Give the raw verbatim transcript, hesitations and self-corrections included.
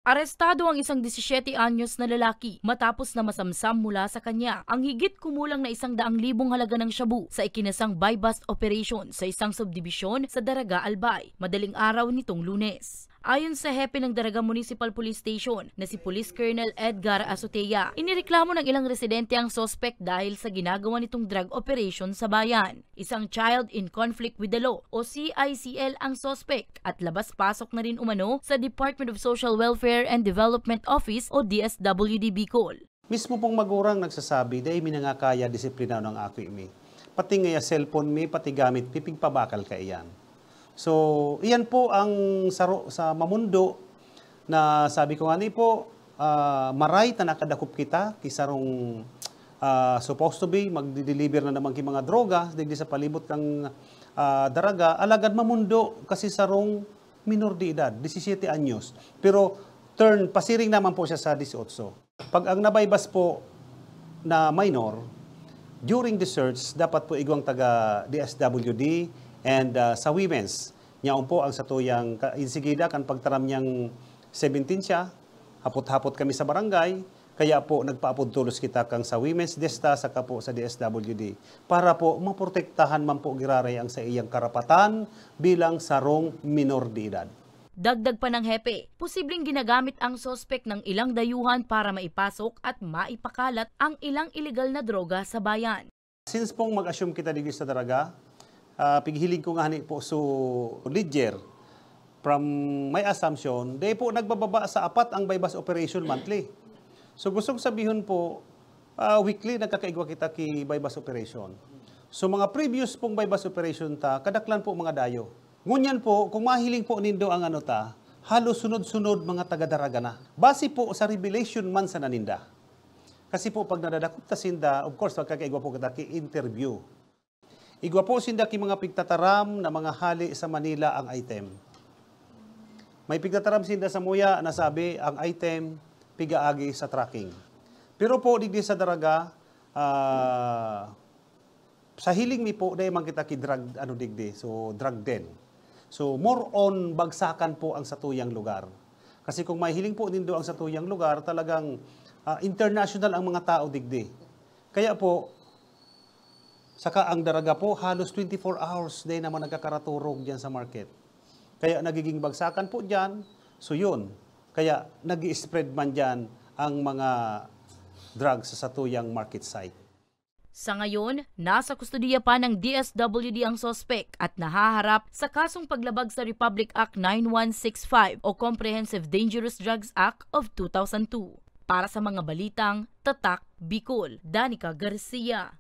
Arestado ang isang disisiyete anyos na lalaki matapos na masamsam mula sa kanya ang higit kumulang na isang daang libong halaga ng shabu sa ikinasang buy-bust operation sa isang subdibisyon sa Daraga, Albay, madaling araw nitong Lunes. Ayon sa hepe ng Daraga Municipal Police Station na si Police Colonel Edgar Azotea, inireklamo ng ilang residente ang suspek dahil sa ginagawa nitong drug operation sa bayan. Isang child in conflict with the law o C I C L ang suspek at labas-pasok na rin umano sa Department of Social Welfare and Development Office o D S W D Bicol. Mismo pong magurang nagsasabi, "Dai mi nangakaya disiplinahon an aki mi. Pati ngaya cellphone mi, pati gamit mi, pigpabakal kaiyan." So, iyan po ang saro sa mamundo na sabi ko ngani po, ah, maray ta nakadakop kita ki sarong, ah, supposed to be magdi-deliver na naman ki mga droga digdi sa palibot kan, ah, Daraga, alagad mamundo kasi sarong minor de edad, disisiyete anyos. Pero turn, pasiring naman po siya sa dieciocho. Pag ang nabaybas po na minor, during the search, dapat po igwang taga D S W D and, ah, sa women's. Nyaon po ang satuyang ka-, insigida kan pagtaram niyang seventeen siya, hapot-hapot kami sa barangay, kaya po nagpaapod tolos kita kang sa women's desta saka po sa D S W D para po maprotektahan man po giraray ang sa iyang karapatan bilang sarong minor de edad. Dagdag pa ng hepe, posibleng ginagamit ang suspek ng ilang dayuhan para maipasok at maipakalat ang ilang iligal na droga sa bayan. Since pong mag-assume kita digdi sa Daraga, ah, pighiling ko ngani po, so, Legier, from my assumption, dai po nagbababa sa apat ang buy-bust operation monthly. So, gustong sabihon po, ah, weekly nagkakaigwa kita ki buy-bust operation. So, mga previous pong buy-bust operation ta, kadaklan po mga dayo. Ngunyan po, kung mahiling po nindo ang ano ta, halos sunod-sunod mga taga-Daraga na. Base po sa revelation man sana ninda. Kasi po, pag nadadakop ta sinda, of course, magkakaigwa po kita ki interview. Igwa po sinda ki mga pigtataram na mga hale sa Manila ang item. May pigtataram sinda samuya na sabi, ang item pigaagi sa trucking. Pero po, digdi sa Daraga, ah, sa hiling mi po, dai man kita ki drug, ano, digdi. So, drug den. So, more on bagsakan po ang satuyang lugar. Kasi kung mahiling po nindo ang satuyang lugar, talagang, ah, international ang mga tao digdi. Kaya po, saka ang Daraga po, halos twenty-four hours dai naman nagkakaraturog diyan sa market. Kaya nagiging bagsakan po diyan, so yun. Kaya nag-i-spread man diyan ang mga drugs sa satuyang market site. Sa ngayon, nasa kustodiya pa ng D S W D ang suspek at nahaharap sa kasong paglabag sa Republic Act nine one six five o Comprehensive Dangerous Drugs Act of two thousand two. Para sa mga balitang Tatak Bicol, Danica Garcia.